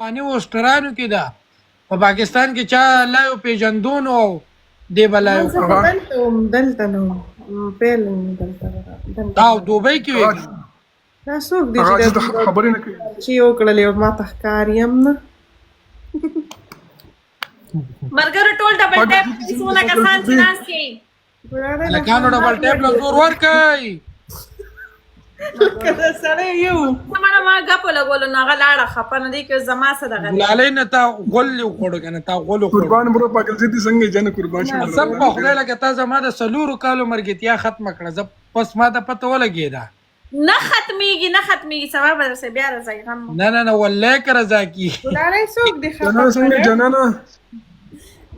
پخواني اوسټرانو کې ده، په پاکستان کې چا لایو پیژندونو او دی به لایو زه خو دلته وم، دلته نه وم، پیل مې دلته. دا دوبۍ کې وې. دا څوک دی چې دا خبرې نه کوي؟ چې یو کړلې ما ته ښکار یم نه. مرګرو ټول ډبل ټیپ، څونه کسان چې ناست یئ. لکانو ډبل ټیپ له زور ورکئ. لکه د سړی یو مړه ما غپ لګولو نو هغه لاړه، خپه نه دی که زما څه دغه. ګلالۍ نه تا غول وخوړو کنه، تا غول وخوړو. قربان برو پاکل زیدي، څنګه جن قربان شم. قسم په خدای لکه تا زما د 4 کالو مرګتیا ختمه کړه. زه پس ما ته پته ولګېده. نه ختميږي، نه ختميږي، سبا به درسه بیا راځي غم. نه نه نه، والله که رضا کی. ګلالۍ څوک دی خپه؟ جنانه څنګه جنانه؟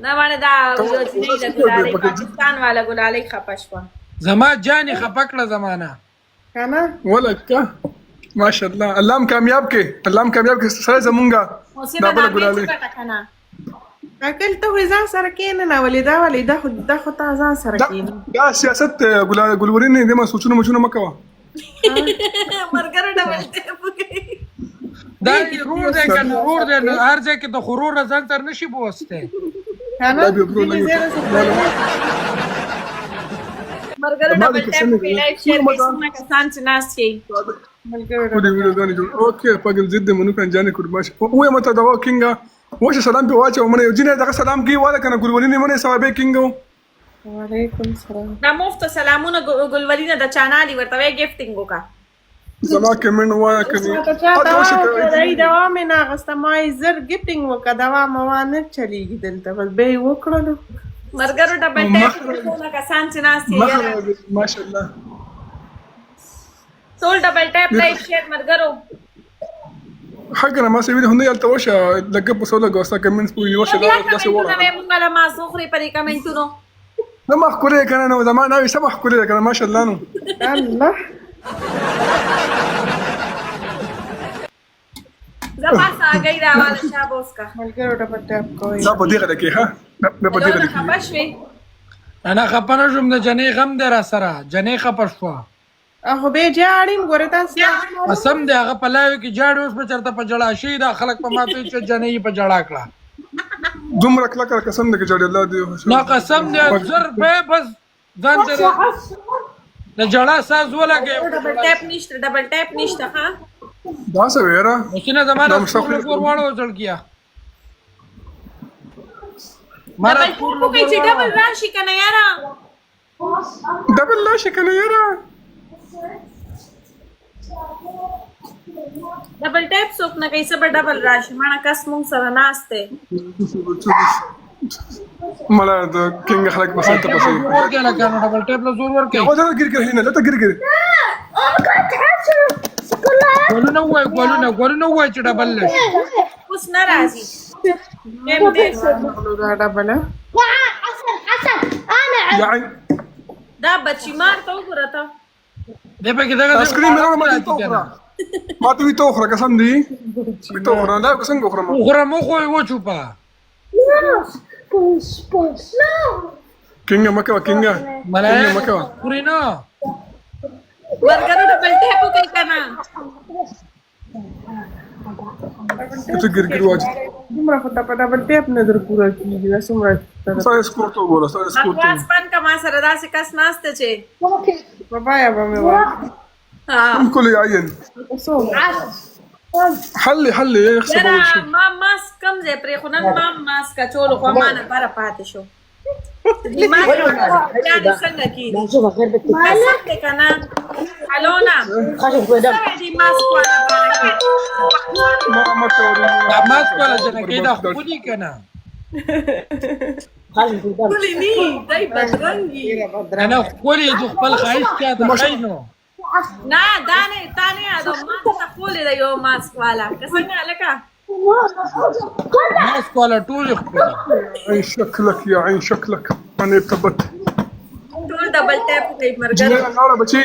نه باندې دا یو جنۍ د ګلالۍ، پاکستان والا ګلالۍ خپه شوه. زما جانې خپه کړه زمانه. کنه ولکه ماشاءالله، الله هم کامیاب کې، الله هم کامیاب کې سره زمونږه. دا بل ګلالۍ کنه. اکل ته خو ځان سره کینې نه، ولې دا، ولې دا خو، دا خو تا ځان سره کینې. دا سیاست ګلال ګلورین دې ما سوچونه مچونه مکوه. مرګرو ډبل ټیپ وکړي. دا رور دی کنه، رور دی، نو هر ځای کې د خورور ځان سره نشي بوسته. کنه مرګرو ډبل ټیپ وکړي، لایک شیر کړئ، څومره کسان چې ناست یئ. ودی ویډیوګانې جوړ. اوکې پاګل ضد منو کان جان قربان شم. وې مته دا کینګا وشه سلام په واچو منه، یو جنې دغه سلام کی والا کنه ګلولینې منه ثوابې کینګو. وعلیکم سلام. دا مفت سلامونه ګلولینه د چانالي ورته وای، ګفټینګ وکا. زما کمنټ وایا کني. ته چا دوا وکړه؟ دوا مې نه اخیسته، ما یې زر ګفټینګ وکړه، دوا موا نه چلیږي دلته، بس به یې وکړلو. مرګرو ډبل ټیپ، څومره کسان چې ناست یئ. ماشاءالله. ټول ډبل ټیپ، لایک شیر مرګرو. حق نه ما سوي هندي الته وشه لګ په سوله ګوستا کمنټس پوری وشه. دا داسې وره مونږ له ما سوخري پرې کمنټونو. نه ما ښکلې کنه، نو زما ناوې سمه ښکلې ده کنه، ماشاءالله. نو الله زما ساګی راواله شابه اوس کا. ملګرو ډبل ټیپ کوئ. دا په دې غله کې ها، دا په دې غله کې. خپه شوې؟ انا خپه نه شوم، د جنې غم دی را سره، جنې خپه شوه. خو به جاړیم ګوره تاسو. قسم دی هغه په لایو کې جاړي، اوس به چېرته په جړا شي. دا خلک په ماته چې جنې یې په جړا کړه. دومره کلکه قسم دی کې جاړي الله دې. نه قسم دی زر به بس ځان ته د جړا ساز ولګي. ډبل ټیپ نشته، ډبل ټیپ نشته. ها دا څه ویره اوسینه زمانه ور واړو زړګیا. ډبل ټیپ وکړئ چې ډبل راشي کنه یاره. ډبل راشي کنه یاره. ډبل ټیپ څوک نه کوي، څه به ډبل راشي؟ ماڼه کس مونږ سره ناست دی. مله د کینګ خلک په سر ته پسې ورکه لکه نو ډبل ټیپ له زور ورکه. او دا ګر ګر هینه لته ګر ګر. ګولونه وای، ګولونه ګولونه وای چې ډبل لشي. اوس نه راځي. دا ډبل حسن حسن انا دا بچی مار ته وګوره ته. دې په کې دغه اسکرین مې راوړه، ما ته وخوره، ما ته وی ته وخوره، قسم دی وی ته وخوره. دا څنګه وخورم؟ وخوره مو خو و چوپا. کینګ مکه، کینګ ملای مکه خوري نه. مرګرو ډبل ټیپ وکړئ کنه. ته ګر ګر واج. دومره خو ته په ډبل ټیپ نه در پوره کېږي، دا څومره؟ ستا سکور ته وګوره، ستا سکور ته. بکواس بند که، ما سره داسې کس ناست چې په بیه به مې وایي. كل يعين حلي حلي يخسر. یاره ما ماسک کم ځای پرې، خو نن ما ماسک اچولو خو ما نه بره پاتې شو. دماغ څنګه کېږي سخت دی که نه؟ الونا دې ماسک والا. دا ماسک والا جنکې دا ښکلي که نه؟ ښکلي نی دی، بدرنګي. نه ښکلي، د خپل ښایست چاته ښایي نو. نه دا نه، تا نه یادوم، ما ته ښکلې ده یو ماسک والا که څنګه هلکه. ماسک والا ټول ښکلي. عين شكلك يا عين شكلك انا ارتبت. ټول ډبل ټیپ کوي مرګ. جنې لاړه بچي،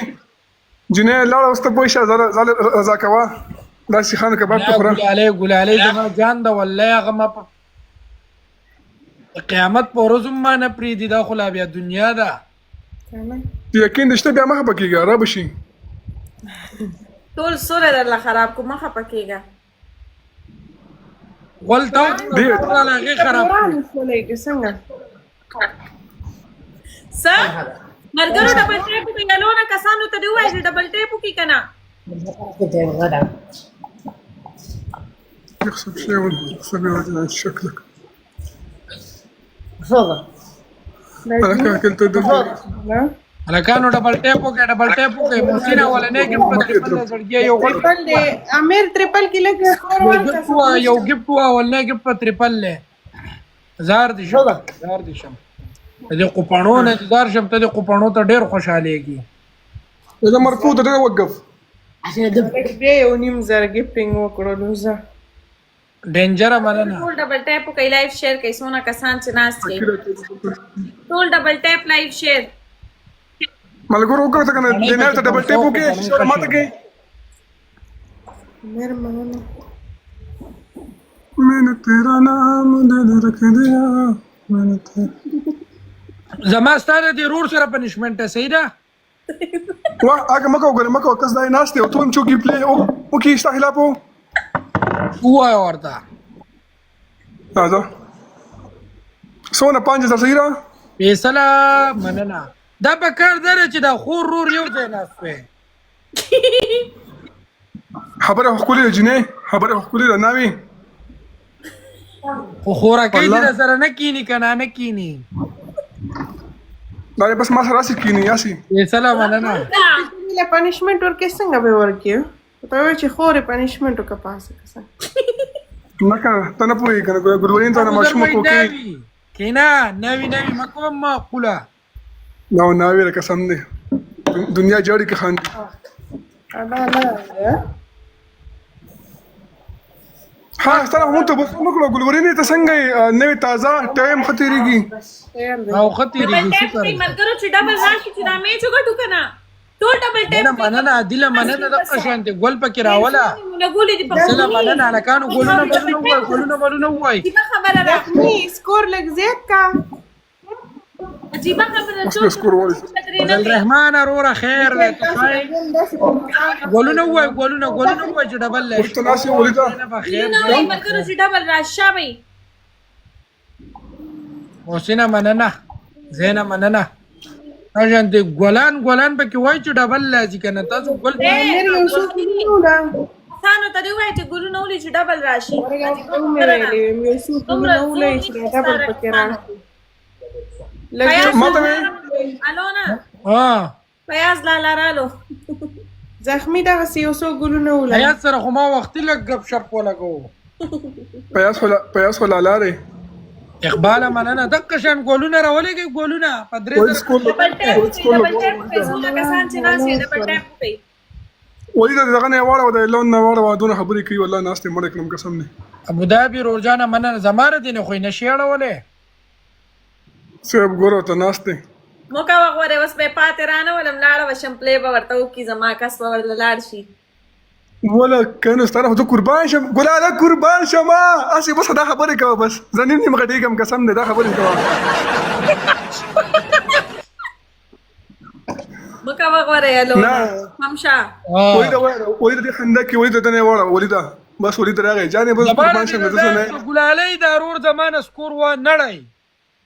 جنې لاړه، اوس ته پوه شه، زال رضا کوه، دا سیخانو کباب ته خوره. ګلالۍ ګلالۍ زما جان ده، والله هغه ما په قیامت په ورځ هم ما نه پرېږدي، دا خو لا بیا دنیا ده. یقین دې شته بیا مخه پکېږه را به شي. ټول سوری درله خراب کو، مخه پکېږه. غول تا ډېر. هغې خراب کړو. وران شولې که څنګه؟ څه ملګرو ډبل ټیپ وکړئ. الونا کسانو ته دې ووایه چې ډبل ټیپ وکړي که نه. يخسر شيء ولا شكلك. انا اكلت نه هلکانو ډبل ټیپ وکړئ، ډبل ټیپ وکړئ. محسن اولنې ګفټ په تریپل دی زړګیه. یو غول تریپل دی امیر، تریپل کې لږ سکور یو ورکړه. ګفټ وه، یو ګفټ وه، اولنې ګفټ په تریپل دی. زار دې شم، زار دې شم، د دې قوپڼو نه دې زار شم. ته دې قوپڼو ته ډېر خوشحالېږي. اذا مرفوض ده وقف. لږ بیا یو نیم زر ګفټینګ وکړو نو زه. ډینجره مننه. ټول ډبل ټیپ وکړئ، لایف شیر کړئ. څونه کسان چې ناست یئ، ټول ډبل ټیپ، لایف شیر. ملګرو وکړه ته کنه دینر ته ډبل ټیپ وکې شور ماته کې. امیر مننه. मैंने तेरा नाम दिल रख दिया मैंने तेरा زما ستا د دې رور سره پنشمنټ ده، صحیح ده؟ واه هغه مکه وګوره، مکه کس دای ناشته او تم چوکي پلی او وکي ستا خلاف ووایه ورته. راځه سونه 5000 صحیح را. فیصله مننه. دا په کار ده چې دا خور رور یو ځای ناست وي. خبره ښکلې ده جنې، خبره ښکلې ده ناوي. خو خوراکۍ دې والله. در سره نه کینی که نه، نه کینی. دا بس ما سره راسي کینی یاسي. فیصله مننه. له پنشمنټ ورکې څنګه به ورکې؟ ته وایې چې خورې پنشمنټ وکړه پاسه که څنګه؟ نه کنه، ته نه پوهېږې کنه ګلورین ته ماشوم کوکې. کینا نوی نوی مکوم معقوله. نو ناوي له قسم دی دنیا جاړي کې خاندي. انا نه. ها ستاسو مونږ ته بس وکړو. ګلورین ته څنګه یې؟ نوې تازه ټایم خطرېږي. خیر دی. او ډبل خطرېږي. ټیپ شکر کړئ ملګرو چې ډبل راشي، چې دا میچ وګټو که نه. ټول ډبل ټیپ. مننه مننه عادله مننه. دغه شان دی ګل پکې راوله. لګولې دي په فیصله مننه. هلکانو ګلونه ملونه ووایي، ګلونه ملونه ووایي. عجیبه خبره ده. زخمي سکور لږ زیات کا. عجیبه خبره. اوس به سکور وایي. فضل الرحمن وروره خیر دی، ته ښه یې؟ ګلونه ووایي، ګلونه ګلونه ووایي چې ډبل لای. ورته ناست یې ولیده. خیر. ګلونه وایي ملګرو چې ډبل راشي شوی. محسنه مننه، زینه مننه. شان دی ګلان ګلان پکې وایي چې ډبل لازي که نه. تاسو ګل امیر یو څو ګلونه ده. کسانو ته دې ووایه چې ګلونه ولي چې ډبل راشي. ومې ویلې یو څو ګلونه ولې چې ډبل پکې راشي لږ. فیاض ما ته وې. الونا. ها. فیاض لالا رالو. زخمي دغسې یو څو ګلونه ولې. حیات سره خو ما وختي لږ ګپ شپ ولګو. پیاز خو لالا دی. اقبال مننه. دقه شان ګلونه راولېږئ، ګلونه په درې وایي زره. سکول ډبل ټیپ وکړئ، ډبل ټیپ وکړئ. څومره کسان چې ناست یې ډبل ټیپ وکړئ. وایي دغه نه واړه د لون نه واړه دونه خبرې کوي. والله ناست مړ کړم قسم دی. ابو دابي رورجانه مننه. زماره دې نه خو یې نشي اړولی. صاحب ګوره ته ناست دی. موکه وغورې اوس به یې پاتې رانه ولم، لاړه به شم، پلی به ورته وکړي، زما کس به ورله لاړ شي. ولا کنه ستاره خو زه قربان شم ګلاله، قربان شم. هسې بس دا خبرې کوه، بس زه نیم نیم غټېږم قسم دی، دا خبرې کوه. موکه وغورې الونا. نه. همشه. ولیده ولیده دې خندا کې ولیده دنه واړه ولیده، بس ولیده راغی جانې، بس زماره قربان دې شم زه نه. نه ګلالۍ دا رور زمانه سکور وا نړی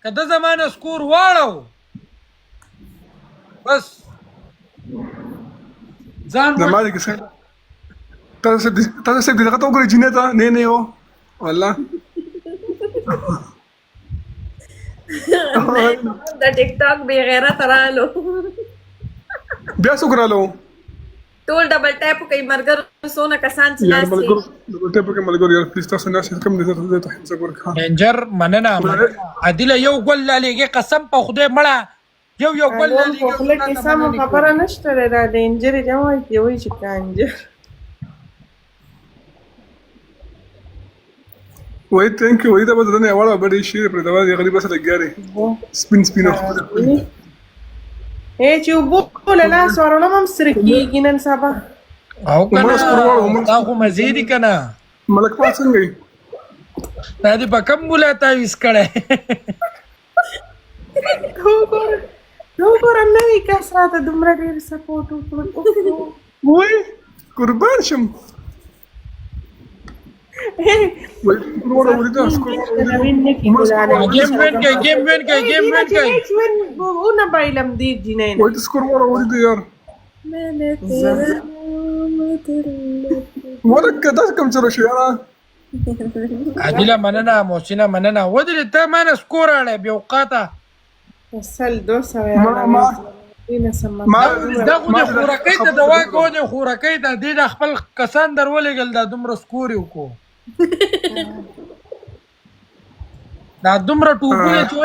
که د زمانه سکور واړو بس ځان زما دې کیسه تاسو تاسو دې دغه ته وګورئ جنې ته نه نه یو والله. د ټیک ټاک بې غیرت رالو. بیا څوک رالو؟ ټول ډبل ټیپ کوي ملګرو، څونه کسان چې یار ناست ملګرو دي. ډبل ټیپ کې ملګرو، یار پلیز تاسو ناست کوم دې ته ته هیڅ ورکا. ډینجر مننه مننه. عادله یو ګل لالېږي قسم په خدای مړه، یو یو ګل الون لالېږي. په خوله کې سمه خبره نشته دی. دا ډینجرې جمع کې وایي چې کانجر. وای ثانک یو وای دا به دنه واړه بډې شیر پر دا غریب سره لګیاري سپین سپین خپل. ای چې اوبو له لاس ورولم هم سره کېږي نن سبا. او کنه عمر سکور واړه، عمر تا خو مزې دي کنه. ملک پال څنګه یې؟ دا دې په کم مولا تعویز کړی؟ ته وګوره، ته وګوره، نوي کس راته دومره ډېر سپورټ وکړو. وای قربان شم. وای وروره ولیده سکور ولیده. گیم وین کوي، گیم وین کوي، گیم وین کوي. ونه بایلم دې جینۍ نه. وای سکور وروره ولیده یار. ورکه داس کم چلو شو یاره. عادله مننه، محسنه مننه. ودرې ته مانه سکور اړې بې اوقاته. سل 200. ما ما دا خو د خورکۍ ته دوا کو، د خورکۍ ته دې د خپل کسان در ولېږل، دا دومره سکور یې وکړو، دا دومره ټوپونه چې